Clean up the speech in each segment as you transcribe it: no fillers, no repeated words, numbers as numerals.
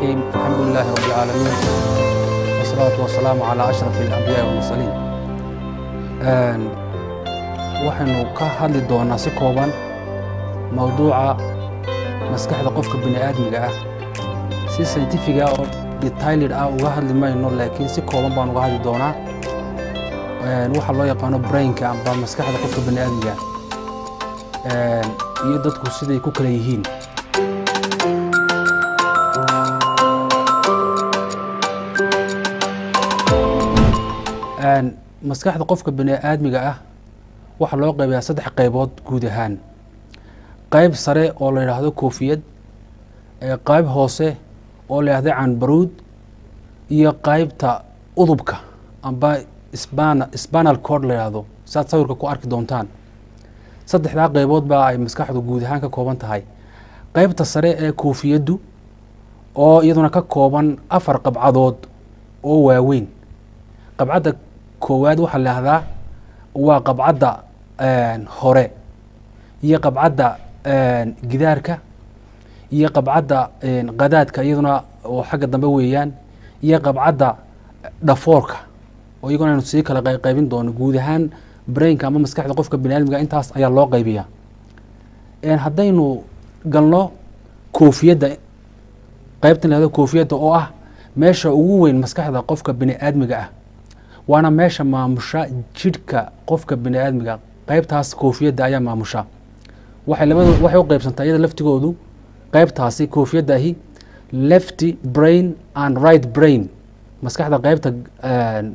الرحيم، الحمد لله رب العالمين، والصلاة والسلام على أشرف الأنبياء والمرسلين. Waxaynu ka hadli doonaa si kooban mawduuca maskaxda qofka bini aadmiga ah. Si scientific ah oo detailed ah uga hadli mayno, laakiin si kooban baan uga hadli doonaa waxa loo yaqaano brainka amba maskaxda qofka bini aadmiga ah iyo dadku siday ku kala yihiin. Maskaxda qofka bini aadmiga ah waxaa loo qaybayaa saddex qaybood guud ahaan: qayb sare oo la yidhaahdo koofiyad, qayb hoose oo la yidhahdo canbaruud, iyo qaybta udubka amba spinal cord la yidhaahdo, saad sawirka ku arki doontaan. Saddexdaa qaybood baa ay maskaxdu guud ahaan ka kooban tahay. Qaybta sare ee koofiyaddu, oo iyaduna ka kooban afar qabcadood oo waaweyn. Qabcadda koowaad waxaa la yidhahdaa waa qabcadda hore, iyo qabcadda gidaarka, iyo qabcadda qadaadka iyaduna oo xagga dambe weeyaan, iyo qabcadda dhafoorka, oo iyaguna aynu sii kala qaybin doono. Guud ahaan brainka ama maskaxda qofka bini aadmiga intaas ayaa loo qaybiyaa. Haddaynu galno koofiyadda, qaybtan la yihahdo koofiyadda, oo ah meesha ugu weyn maskaxda qofka bini aadmiga ah, waana meesha maamusha jidhka qofka bini aadmiga. Qaybtaas koofiyadda ayaa maamusha. Waxay labadu waxay u qaybsantaa iyada laftigoodu qaybtaasi koofiyadda ahi left brain and right brain, maskaxda qaybta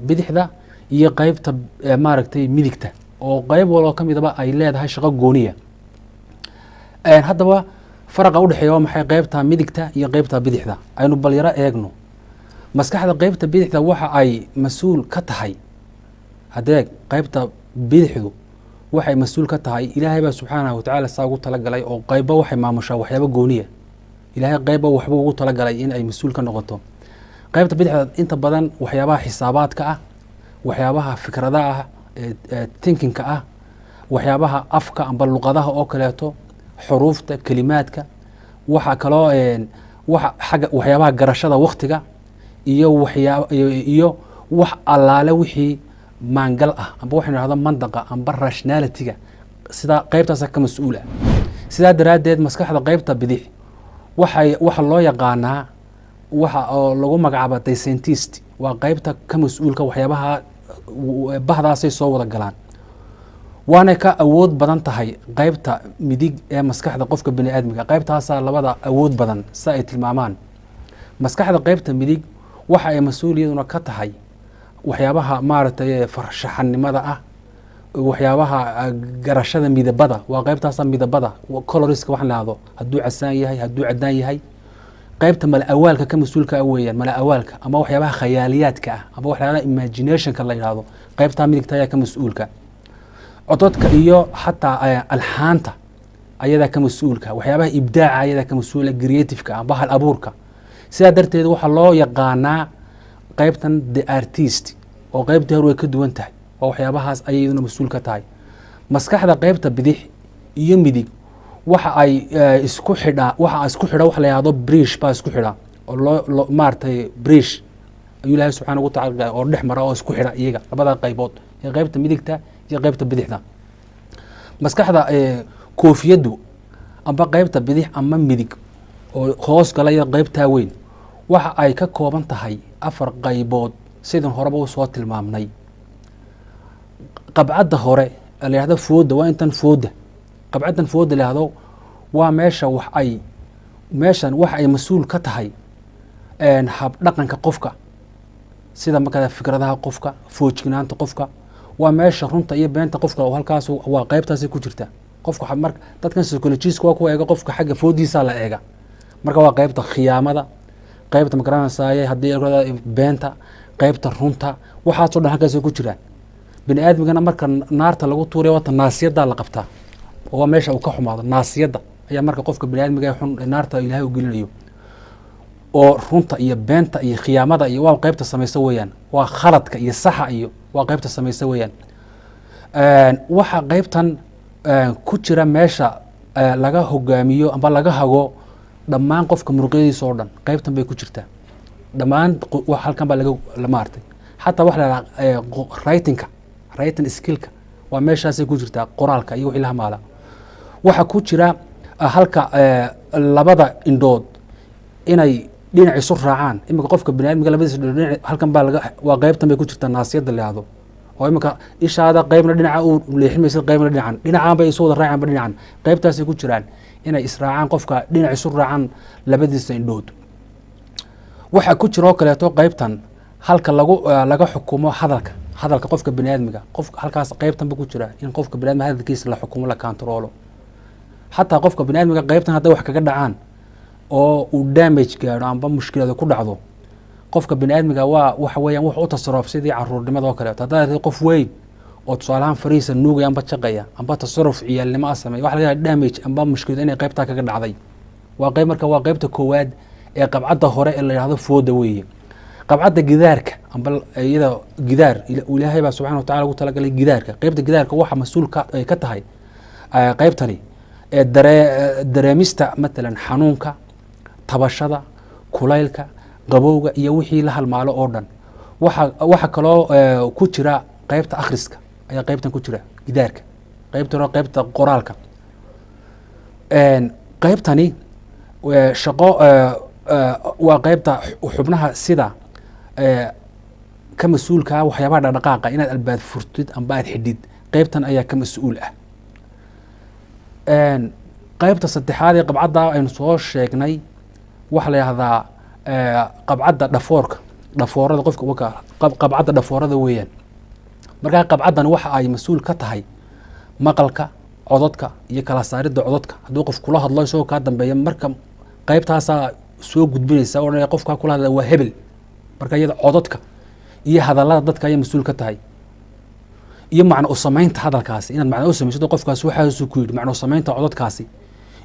bidixda iyo qaybta maaragtay midigta, oo qayb waloo ka midaba ay leedahay shaqo gooniya. Haddaba faraqa udhexeeya waa maxay qaybta midigta iyo qaybta bidixda? Aynu bal yaro eegno. Maskaxda qaybta bidixda waxa ay mas-uul ka tahay, hadeeg, qaybta bidixdu waxay mas-uul ka tahay, Ilaahay baa subxaanahu watacaala saa ugu talagalay, oo qayba waxay maamushaa waxyaabo gooniya. Ilaahay qayba waxba ugu talagalay in ay mas-uul ka noqoto. Qaybta bidixda inta badan waxyaabaha xisaabaadka ah, waxyaabaha fikradaha ah, thinkingka ah, waxyaabaha afka amba luqadaha oo kaleeto, xuruufta, kelimaadka, waxa kaloo waxa xagga waxyaabaha garashada waktiga iyo waxyaa iyo wax allaale wixii maangal ah, amba waxaynu idhahdo mandaqa amba rationalityga, sidaa qaybtaasa ka mas-uula. Sidaa daraaddeed maskaxda qaybta bidix waxay waxa loo yaqaanaa, waxa oo lagu magacaaba the scientist, waa qaybta ka mas-uulka waxyaabaha bahdaasay soo wada galaan, waanay ka awood badan tahay qaybta midig ee maskaxda qofka bini aadmiga. Qaybtaasaa labada awood badan si ay tilmaamaan. Maskaxda qaybta midig waxa ay mas-uuliyaduna ka tahay waxyaabaha maaragtay farshaxanimada ah, waxyaabaha garashada midabada. Waa qaybtaasa midabada, colorska waxaan lahahdo, hadduu casaan yahay, hadduu cadaan yahay. Qaybta mala awaalka ka mas-uulka ah weeyaan, mala awaalka ama waxyaabaha khayaaliyaadka ah ama waxyaabaha imaginationka la yidhahdo, qaybtaa midigta ayaa ka mas-uulka. Cododka iyo xataa alxaanta ayadaa ka mas-uulka, waxyaabaha ibdaaca ayadaa ka mas-uula, creativeka amba hal abuurka. Sidaa darteed waxaa loo yaqaanaa qaybtan the artist, oo qaybtii hore way ka duwan tahay, waa waxyaabahaas ayay iyaduna mas-uul ka tahay. Maskaxda qaybta bidix iyo midig waxa ay isku xidhaa, waxa isku xidha waxa la yihahdo bridge baa isku xidha, oo loo maaragtay bridge ayuu Ilaahay subxaana wa tacala oo dhex mara oo isku xidha iyaga labada qaybood ee qaybta midigta iyo qaybta bidixda. Maskaxda koofiyaddu amba qaybta bidix ama midig oo hoos galaya qaybtaa weyn waxa ay ka kooban tahay afar qaybood, sidan horeba usoo tilmaamnay. Qabcadda hore la yihahdo fooda, waa intan fooda. Qabcaddan fooda la yihahdo waa meesha wax ay meeshan waxa ay mas-uul ka tahay habdhaqanka qofka, sida markaa fikradaha qofka, foojignaanta qofka. Waa meesha runta iyo beenta qofka oo halkaas waa qaybtaasi ku jirta qofka. Mar dadkan psychologist waa kuwa eega qofka, xagga foodiisa la eega. Marka waa qaybta khiyaamada, qaybta magaranaysaye haddii beenta, qaybta runta, waxaasoo dhan halkaasay ku jiraan. Bini aadmigana marka naarta lagu tuuraya wata naasiyaddaa la qabtaa, oo waa meesha uu ka xumaado. Naasiyadda ayaa marka qofka bini aadmiga xun naarta Ilaahay u gelinayo, oo runta iyo beenta iyo khiyaamada iyo waa qaybta samaysa weeyaan, waa khaladka iyo saxa iyo waa qaybta samaysa weeyaan. Waxa qaybtan ku jira meesha laga hogaamiyo amba laga hago Dhammaan qofka muruqyadiisa oo dhan qaybtan bay ku jirtaa. Dhammaan halkan baa laga maartay. Xataa waxa la yidhaha writingka, writing skillka, waa meeshaasay ku jirtaa, qoraalka iyo wixii la hamaala. Waxaa ku jira halka labada indhood inay dhinac isu raacaan. Iminka qofka bini aadmiga labadiisa indhood dhinac halkan baa laga, waa qaybtan bay ku jirtaa, naasiyadda la yihahdo. Oo iminka ishaada qaybna dhinaca u leexin maysid, qaybna dhinacan, dhinacan bay isu wada raacaanba. Dhinacan qaybtaasay ku jiraan, inay israacaan, qofka dhinac isu raacaan labadiisa indhood. Waxaa ku jira oo kaleeto qaybtan halka laga xukumo hadalka, hadalka qofka bini aadmiga. Qof halkaas qaybtan ba ku jira, in qofka bini aadmiga hadalkiisa la xukumo, la controlo. Xataa qofka bini aadmiga qaybtan hadday wax kaga dhacaan oo uu damage gaadho amba mushkilada ku dhacdo, qofka bini aadmiga waa waxa weeyaan wuxuu u tasaruf sidii caruurnimada oo kaleeto. Haddaad aragtid qof weyn oo tusaalahaan fariisa nuugaya amba jaqaya amba tasaruf ciyaalnimo ah sameeya, waxa laga yaaba damage amba mushkilad inay qaybtaa kaga dhacday. Waa qayb marka, waa qaybta koowaad ee qabcadda hore ee la yidhahdo fooda weeye. Qabcadda gidaarka amba iyada gidaar Ilaahay baa subxana watacala ugu talagalay gidaarka. Qaybta gidaarka waxaa mas-uul ka tahay qaybtani ee dareemista, matalan xanuunka, tabashada, kulaylka, qabowga iyo wixii la halmaalo oo dhan. Waxa kaloo ku jira qaybta akhriska ayaa qaybtan ku jira, gidaarka qaybtan waa qaybta qoraalka. Qaybtani shaqo waa qaybta xubnaha sida ka mas-uulkaa waxyaabaha dhaqdhaqaaqa, inaad albaab furtid amba aad xidhid, qaybtan ayaa ka mas-uul ah. Qaybta saddexaad ee qabcadda aynu soo sheegnay waxaa la yihahdaa qabcadda dhafoorka, dhafoorada qofka waka qabcadda dhafoorada weeyaan. Markaa qabcaddan waxa ay mas-uul ka tahay maqalka cododka iyo kala saaridda cododka. Hadduu qof kula hadlo isagoo kaa dambeeya, marka qaybtaasaa soo gudbinaysa, odhanaya qofkaa kula hadla waa hebel. Marka iyada cododka iyo hadallada dadka ayay mas-uul ka tahay, iyo macno u samaynta hadalkaasi, inaad macno u samaysato qofkaasi waxaasuu ku yidhi, macno u samaynta cododkaasi.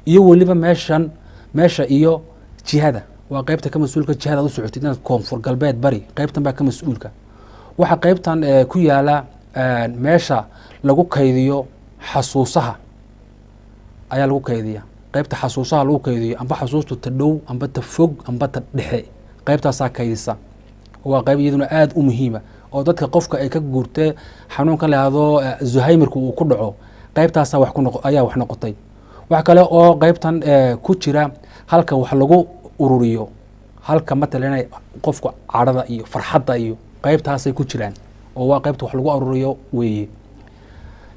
Iyo weliba meeshan, meesha iyo jihada, waa qaybta ka mas-uulka jihada aad u socotid, inaad koonfur, galbeed, bari, qaybtan baa ka mas-uulka. Waxaa qaybtan ku yaala meesha lagu kaydiyo xasuusaha ayaa lagu kaydiya, qaybta xasuusaha lagu kaydiyo, amba xasuustu ta dhow amba ta fog amba ta dhexe, qaybtaasaa kaydisa. Waa qayb iyaduna aada u muhiima oo dadka qofka ay ka guurtee xanuunkan la yihahdo Alzheimerku uu ku dhaco, qaybtaasaa wax ku noq ayaa wax noqotay. Wax kale oo qaybtan ku jira halka wax lagu ururiyo, halka matalan inay qofku cadhada iyo farxadda iyo qaybtaasay ku jiraan, oo waa qaybta wax lagu ururiyo weeye.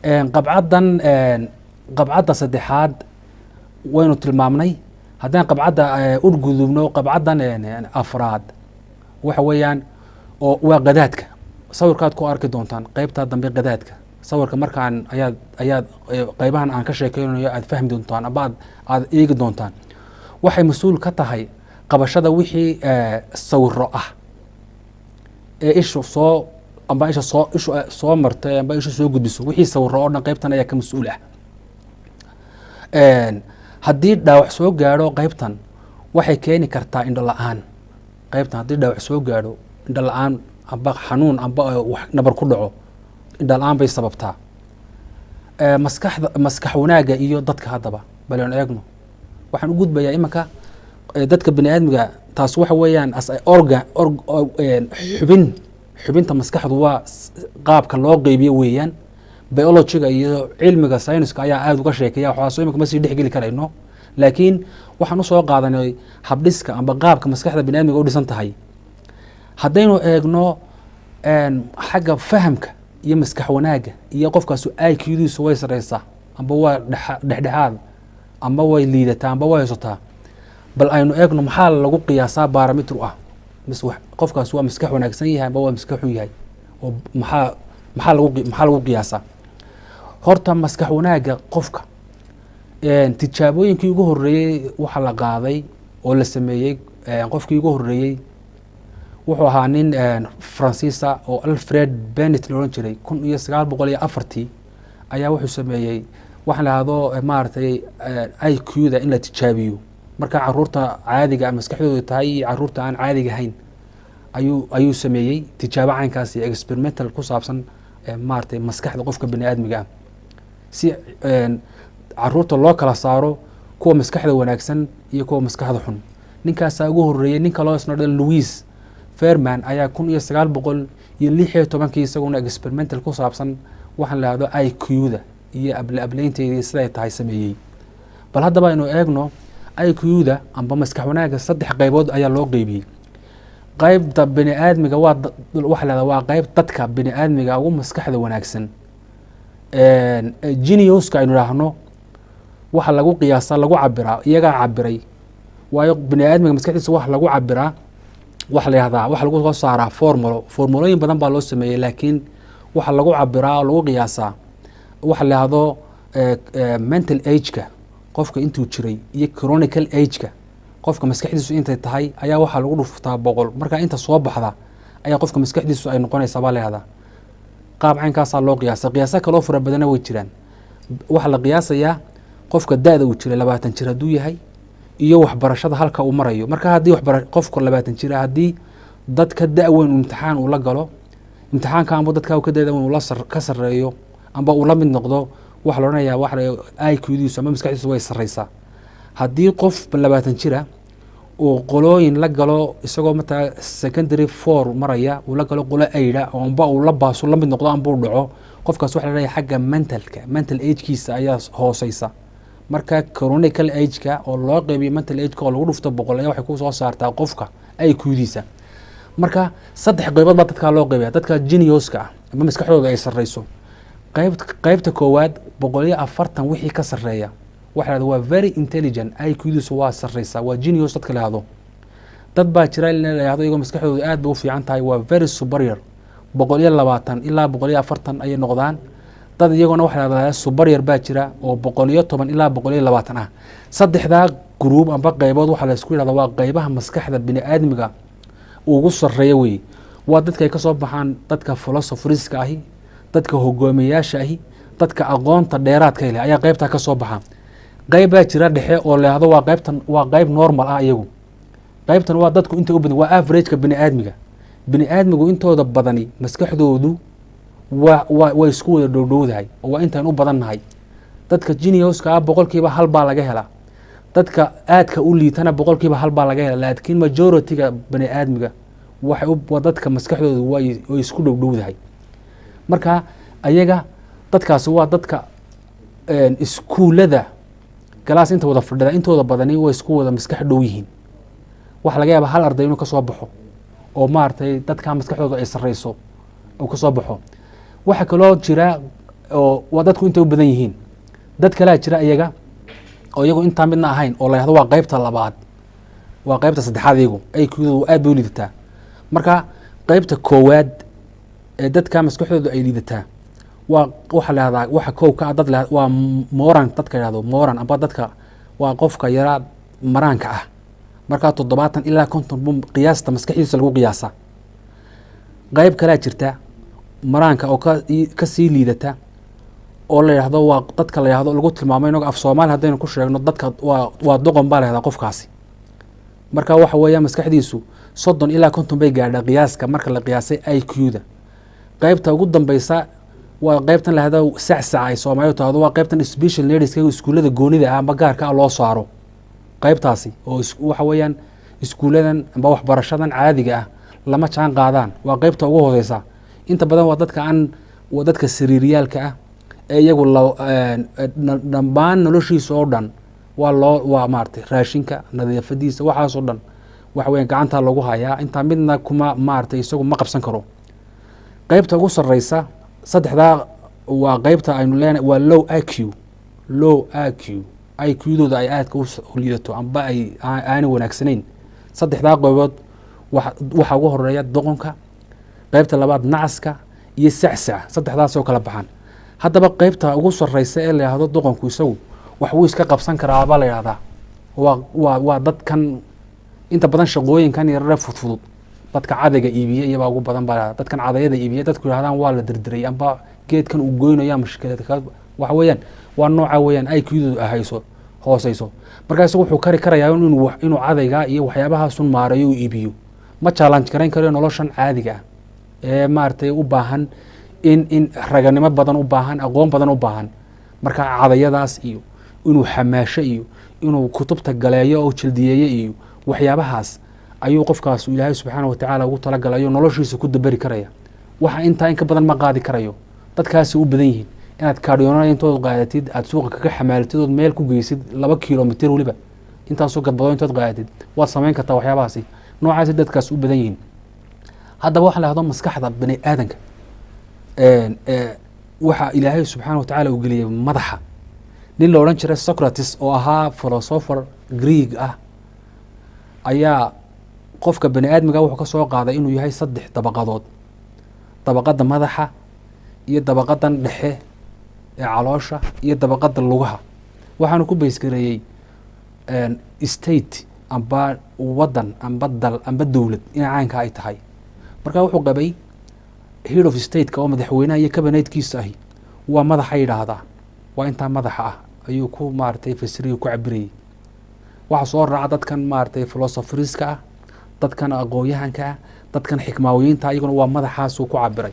Qabcaddan, qabcadda saddexaad waynu tilmaamnay. Haddaan qabcadda u gudubno, qabcaddan afraad waxa weeyaan oo waa qadaadka. Sawirkaad ku arki doontaan qeybta dambe qadaadka. Sawirka markaan ayaad qeybahan aan ka sheekeynayo aad fahmi doontaan amba aad eegi doontaan. Waxay mas-uul ka tahay qabashada wixii sawiro ah ee ishu soo amba isha soo ishu soo martay amba ishu soo gudbiso. Wixii sawiro oo dhan qeybtan ayaa ka mas-uul ah. Haddii dhaawac soo gaadho qeybtan, waxay keeni kartaa indho la-aan. Qeybtan haddii dhaawac soo gaadho, indho la-aan amba xanuun amba wax nabar ku dhaco, indho la-aan bay sababtaa. Maskaxda, maskax wanaagga iyo dadka haddaba bal aan eegno. Waxaan u gudbayaa imanka dadka bini aadmiga. Taas waxa weeyaan as organ xubin, xubinta maskaxdu waa qaabka loo qeybiyo weeyaan. Biologyga iyo cilmiga sayniska ayaa aada uga sheekeeya waxaasoo, imanka ma sii dhexgeli karayno, laakiin waxaan usoo qaadanay habdhiska amba qaabka maskaxda bini aadmiga u dhisan tahay. Haddaynu eegno xagga fahamka iyo maskax wanaagga iyo qofkaasu IQ-diisu way sareysaa amba waa dhexdhexaad amba way liidataa amba way haysataa, bal aynu eegno maxaa lagu qiyaasaa barometer ah mis qofkaas waa maskax wanaagsan yahay amba waa maskax xun yahay, oo maxaa lagu qiyaasaa horta maskax wanaagga qofka? Tijaabooyinkii ugu horreeyey waxaa la qaaday oo la sameeyey, qofkii ugu horreeyey wuxuu ahaa nin Faransiisa oo Alfred Binet la odhan jiray. 1904-tii ayaa wuxuu sameeyey waxaa la hahdo maaragtay IQ-da in la tijaabiyo. Marka caruurta caadiga maskaxdooda tahay iyo caruurta aan caadiga ahayn ayuu sameeyey tijaabo caynkaas iyo experimental ku saabsan maaragtay maskaxda qofka bini aadmiga ah, si caruurta loo kala saaro. Kuwa maskaxda wanaagsan iyo kuwa maskaxda xun ninkaasaa ugu horeeyey. Nin kaloo isna dhan Louis Ferman ayaa 1916-kii isaguna experimental ku saabsan waxaan la hahdo IQ-da iyo able ableynteedii siday tahay sameeyey. Bal haddaba aynu eegno IQ-da amba maskax wanaagga. Saddex qaybood ayaa loo qeybiyey. Qaybta bini aadmiga waa waxa la hahdaa waa qayb dadka bini aadmiga ugu maskaxda wanaagsan, geniuska aynu idhaahno. Waxa lagu qiyaasaa, lagu cabiraa, iyagaa cabiray, waayo bini aadmiga maskaxdiisa waxa lagu cabiraa, waxa la yihahdaa, waxa lagu soo saaraa formulo. Formulooyin badan baa loo sameeyey, laakiin waxa lagu cabiraa oo lagu qiyaasaa waxa la yihahdo mental age-ka, qofka intuu jiray, iyo chronical age-ka, qofka maskaxdiisu intay tahay, ayaa waxaa lagu dhuftaa 100. Marka inta soo baxda ayaa qofka maskaxdiisu ay noqonaysaa baa la yihahdaa. Qaab caynkaasaa loo qiyaasa. Qiyaasa kaloo fara badana way jiraan. Waxaa la qiyaasayaa qofka da-da uu jiray, 20 jir hadduu yahay, iyo waxbarashada halka uu marayo. Marka haddii waxbara qofka 20 jira haddii dad ka da-weyn imtixaan uu la galo, imtixaanka amba dadka ka da-weyn uu la ka sareeyo amba uu la mid noqdo, waxaa la odhanayaa waxa IQ-diisu ama maskaxdiisu way sareysaa. Haddii qof 20 jira uu qolooyin la galo, isagoo mataa secondary four maraya, uu la galo qolo aida oo amba uu la baaso, la mid noqdo amba uu dhaco, qofkaas waxa la leeyahay xagga mentalka, mental agekiisa ayaa hooseysa. Marka chronical age-ka oo loo qeybiyo mental age-ka oo lagu dhufto 100 ayaa waxay ku soo saartaa qofka IQ-diisa. Marka saddex qeybood baa dadkaa loo qeybaya, dadka geniuska ah ama maskaxdooda ay sareyso. Qaybta koowaad, 140 wixii ka sarreeya, waxa la waa very intelligent, IQ-diisu waa sareysa, waa genius dadka la yihahdo. Dad baa jira in la yihahdo iyagoo maskaxdoodu aad bay u fiican tahay, waa very superior, 120 ilaa 140 ayay noqdaan. Dad iyagona waxa la yihahdaa superior baa jira oo 110 ilaa 120 ah. Saddexdaa group amba qaybood waxaa la isku yidhahda waa qaybaha maskaxda bini aadmiga ugu sarreeya wey. Waa dadka ay ka soo baxaan dadka philosopherska ahi, dadka hogaamiyayaasha ahi, dadka aqoonta dheeraadka leh ayaa qaybtaa ka soo baxa. Qayb baa jira dhexe oo la yihahdo waa qaybtan, waa qayb normal ah iyagu. Qaybtan waa dadku inta u badan, waa averageka bini aadmiga. Bini aadmigu intooda badani maskaxdoodu waa way isku wada dhowdhowdahay oo waa intaan u badan nahay. Dadka geniuska ah 1% baa laga helaa, dadka aadka u liitana 1% baa laga helaa, laakiin majority-ga bani aadmiga waxay waa dadka maskaxdoodu way isku dhowdhowdahay. Marka ayaga dadkaasi waa dadka iskuullada class inta wada fadhida intooda badani way isku wada maskax dhow yihiin. Waxaa laga yaabaa hal arday inuu kasoo baxo oo maaragtay dadka maskaxdooda ay sareyso uu kasoo baxo. Waxaa kaloo jira oo waa dadku intay u badan yihiin. Dad kalea jira iyaga oo iyagu intaa midna ahayn oo la yahdo waa qaybta labaad, waa qaybta saddexaad. Iyagu IQ-doodu aad bay u liidataa. Marka qaybta koowaad ee dadka maskaxdoodu ay liidataa waa waxaa la yahdaa, waxa kow ka ah dad la waa moron, dadka yahdo moron amba dadka waa qofka yaraa maraanka ah. Markaa 70 ilaa 50 buu qiyaasta maskaxdiisa lagu qiyaasaa. Qayb kalea jirta maraanka oo ka sii liidata oo la yidhahdo waa dadka la yihahdo, lagu tilmaamo inago af Soomaali haddaynu ku sheegno, dadka waa doqon baa la yahdaa qofkaasi. Marka waxa weeya maskaxdiisu 30 ilaa 50 bay gaadhaa qiyaaska marka la qiyaasay IQ-da. Qaybta ugu dambeysa waa qaybtan la yahdo sacsac ay Soomaalidu tahdo, waa qaybtan special needska, iskuullada goonida ah amba gaarka ah loo saaro qaybtaasi, oo waxa weeyaan iskuulladan amba waxbarashadan caadiga ah lama jaan qaadaan. Waa qaybta ugu hooseysa. Inta badan waa dadka aan, waa dadka sariiryaalka ah ee iyagu dhammaan noloshiisa oo dhan waa loo, waa maaragtay raashinka, nadiifadiisa, waxaasoo dhan waxa weyan gacantaa lagu hayaa. Intaa midna kuma maaragtay isagu ma qabsan karo. Qaybta ugu sareysa saddexdaa waa qaybta aynu leenahay waa low IQ. Low IQ, IQ-dooda ay aadka u liidato amba ay aanay wanaagsanayn. Saddexdaa qaybood waxaa ugu horeeya doqonka, qaybta labaad nacaska iyo sacsaca. Saddexdaasoo kala baxaan. Haddaba qaybta ugu sareysa ee la yihahdo doqonku isagu wax wuu iska qabsan karaa baa la yihahdaa. Waa dadkan inta badan shaqooyinkan yarare fudfudud, dadka cadayga iibiye iyabaa ugu badan baa dadkan cadayada iibiye. Dadku yihahdaan waa la dirdiray amba geedkan uu goynayo mushkilad, waxa weeyaan waa nooca weeyaan IQ-du hayso hooseyso. Marka isagu wuxuu kari karayaa inuu cadayga iyo waxyaabahaasun maareeyo, uu iibiyo. Ma challenge garayn karayo noloshan caadiga ah ee maaragtay u baahan in raganimo badan u baahan, aqoon badan u baahan. Marka cadayadaas iyo Inuu xamaasho iyo inuu kutubta galeeyo oo jildiyeeyo iyo waxyaabahaas ayuu qofkaas Ilaahay subxaana watacaala ugu talagalayo, noloshiisa ku daberi karaya. Waxa intaa in ka badan ma qaadi karayo. Dadkaasi u badan yihiin inaad kaadhiyoonada intood qaadatid, aada suuqa kaga xamaalatid, ood meel ku geysid 2 kilomitir, weliba intaasoo gadbado intood qaadatid, waad samayn kartaa. Waxyaabahaasi noocaasi dadkaas u badan yihiin. Haddaba waxa la hahdo maskaxda bani aadanka, waxa Ilaahay subxaana watacaala uu geliyey madaxa. Nin la odhan jiray Socrates oo ahaa philosopher Greeg ah ayaa qofka bani aadmiga wuxuu ka soo qaaday inuu yahay saddex dabaqadood: dabaqadda madaxa iyo dabaqadan dhexe ee caloosha iyo dabaqadda lugaha. Waxaanu ku baysgareeyey state amba waddan amba dal amba dowlad ina caynka ay tahay. Marka wuxuu qabay head of stateka oo madaxweynaha iyo cabinetkiisa ahi waa madaxa yidhaahdaa, waa intaa madaxa ah ayuu ku maaragtay fasiriyo, ku cabirayey. Waxaa soo raaca dadkan maaragtay philosopherska ah, dadkan aqoon-yahanka ah, dadkan xikmaawiyiinta, iyaguna waa madaxaasuu ku cabiray.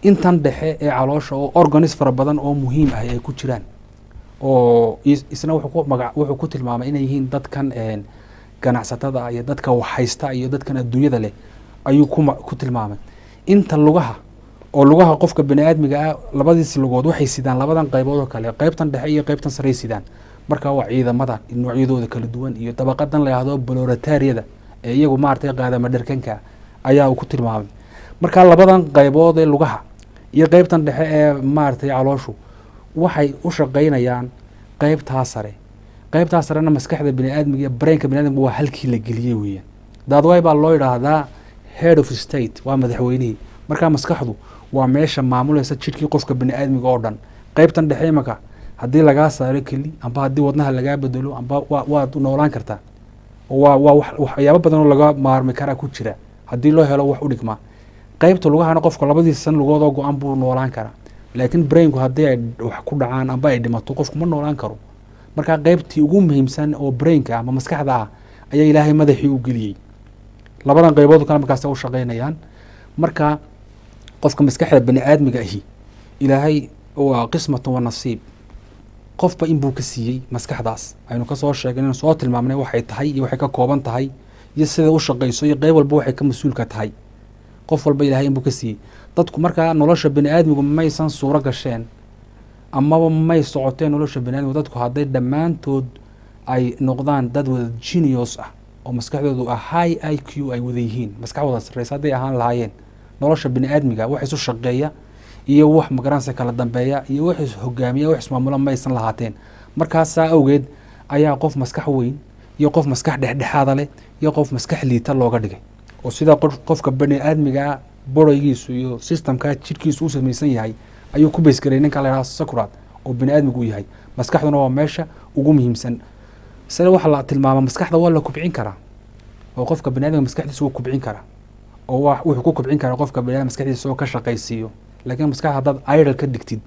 Intan dhexe ee caloosha oo organs fara badan oo muhiim ah ay ku jiraan oo isna wuxuu ku maga wuxuu ku tilmaamay inay yihiin dadkan ganacsatada iyo dadka waxhaysta iyo dadkan adduunyada leh ayuu ku tilmaamay. Inta lugaha oo lugaha qofka bani aadmiga ah, labadiis lugood waxay sidaan labadan qaybood oo kale, qaybtan dhexe iyo qaybtan sarey sidaan. Marka waa ciidamada noocyadooda kala duwan iyo dabaqadan la yidhaahdo proletariada ee iyagu maaragtay qaadama dherkanka ayaa uu ku tilmaamay. Marka labadan qaybood ee lugaha iyo qaybtan dhexe ee maaragtay calooshu waxay u shaqaynayaan qaybtaa sare. Qaybtaa sarena maskaxda bani aadmiga iyo brainka bani aadmiga waa halkii la geliyey weeyaan. Daadway baa loo yidhaahdaa head of state, waa madaxweynihii. Marka maskaxdu waa meesha maamulaysa jidhkii qofka bani aadmiga oo dhan. Qaybtan dhexe imaka haddii lagaa saaro keli amba haddii wadnaha lagaa bedelo amba waad noolaan kartaa oo waa waxyaabo badan oo laga maarmi karaa ku jira haddii loo helo wax u dhigmaa. Qaybta lugahana qofka labadiisa san lugood oo go-an buu noolaan karaa, laakiin brainku haddii ay wax ku dhacaan amba ay dhimato, qofku ma noolaan karo. Marka qaybtii ugu muhiimsan oo brainka ama maskaxda ah ayaa Ilaahay madaxii u geliyey. Labadan qaybood kale markaas u shaqaynayaan. Marka qofka maskaxda bani aadmiga ahi, Ilaahay waa qismatun wa nasiib, qofba inbuu ka siiyey maskaxdaas aynu kasoo sheegnay, inuu soo tilmaamnay waxay tahay iyo waxay ka kooban tahay iyo sida u shaqayso iyo qeyb walba waxay ka mas-uulka tahay. Qof walba Ilahay inbuu ka siiyey. Dadku markaa nolosha bani aadmigu maysan suuro gasheen amaba may socoteen nolosha bani aadmigu dadku hadday dhammaantood ay noqdaan dad wada genius ah oo maskaxdoodu ah high IQ ay wada yihiin, maskax wada sarreysa hadday ahaan lahaayeen, nolosha bani aadmiga wax isu shaqeeya iyo wax magaranaysa kala dambeeya iyo wax is hogaamiya, wax ismaamula maysan lahaateen. Markaasaa awgeed ayaa qof maskax weyn iyo qof maskax dhexdhexaada leh iyo qof maskax liita looga dhigay, oo sida qofka bani aadmigaa boraygiisu iyo systemka jidhkiisu u samaysan yahay ayuu ku baysgaray ninka la yidhaha Socrates oo bani aadmigu u yahay. Maskaxduna waa meesha ugu muhiimsan. Sida waxaa la tilmaama, maskaxda waa la kubcin karaa oo qofka bani aadmiga maskaxdiisa wuu kubcin karaa oo wuxuu ku kubcin karaa qofka bani aadam maskaxdiisa oo ka shaqaysiiyo. Laakiin maskaxda haddaad idle ka dhigtid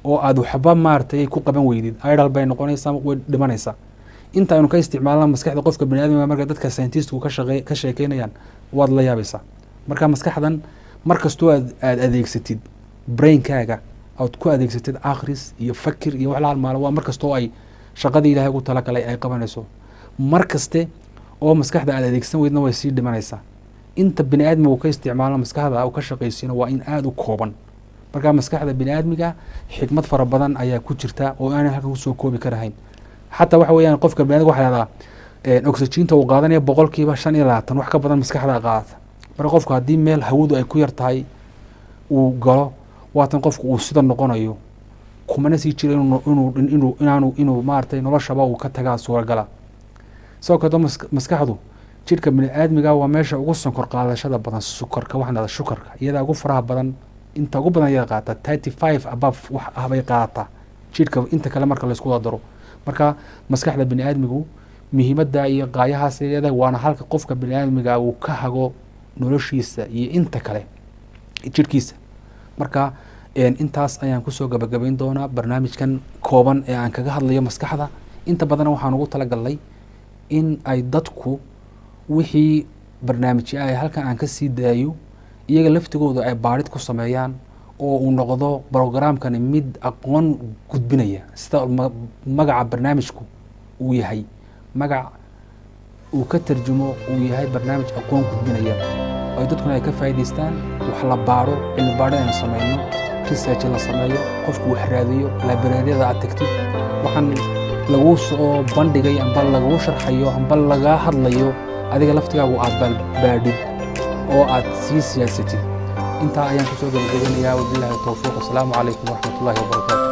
oo aad waxba maaragtay ku qaban weydid, idle bay noqonaysaa, way dhimanaysaa. Inta aynu ka isticmaalna maskaxda qofka bani aadmiga, marka dadka scientistku ka sheekeynayaan, waad la yaabaysaa. Marka maskaxdan mar kastoo aad adeegsatid brainkaaga, aad ku adeegsatid akhris iyo fakir iyo wax la halmaalo, waa mar kastoo ay shaqadii Ilahay ugu talagalay ay qabanayso. Mar kaste oo maskaxda aad adeegsan weydna, way sii dhimanaysaa. Inta bani aadmigu ka isticmaalo maskaxda uu ka shaqaysiino waa in aada u kooban. Marka maskaxda bani aadmiga xikmad fara badan ayaa ku jirta oo aanan halkan kusoo koobi karahayn. Xataa waxa weeyaan qofka bani aadmiga waxa lahahdaa oxygeenta uu qaadanaya 25% wax ka badan maskaxda qaadata. Marka qofku haddii meel hawadu ay ku yar tahay uu galo, waatan qofku uu sida noqonayo, kumana sii jiro inuu inaanu inuu maaragtay noloshaba uu ka tagaa suuragala. Sidoo kaleto maskaxdu jidhka bani aadmiga waa meesha ugu sonkor qaadashada badan. Sukarka waxaan dhahdaa shukarka iyadaa ugu faraha badan, inta ugu badan iyadaa qaata, 35 above wax ah bay qaadataa jidhka inta kale marka laisku wada daro. Marka maskaxda bani aadmigu muhiimadda iyo qaayahaas ay leedahay, waana halka qofka bani aadmiga uu ka hago noloshiisa iyo inta kale jidhkiisa. Marka intaas ayaan kusoo gabagabayn doonaa barnaamijkan kooban ee aan kaga hadlayo maskaxda. Inta badanna waxaan ugu talagalnay in ay dadku wixii barnaamijyo ay halkan aan ka sii daayo iyaga laftigooda ay baadhid ku sameeyaan. Oo uu noqdo programkani mid aqoon gudbinaya, sida magaca barnaamijku uu yahay, magac uu ka tarjumo uu yahay barnaamij aqoon gudbinaya oo dadkuna ay ka faa'iidaystaan. Wax la baaro, cilmi baadho aynu samayno, research la sameeyo, qofku wax raadiyo, libraryada aad tagtid, waxaan laguu soo bandhigay amba laguu sharxayo amba lagaa hadlayo, adiga laftigaagu aad baadhid oo aad sii siyaasatid. Intaa ayaan kusoo gabagabanayaa. Wabillahi towfiiq. Wasalaamu calaykum waraxmatullahi wabarakaatu.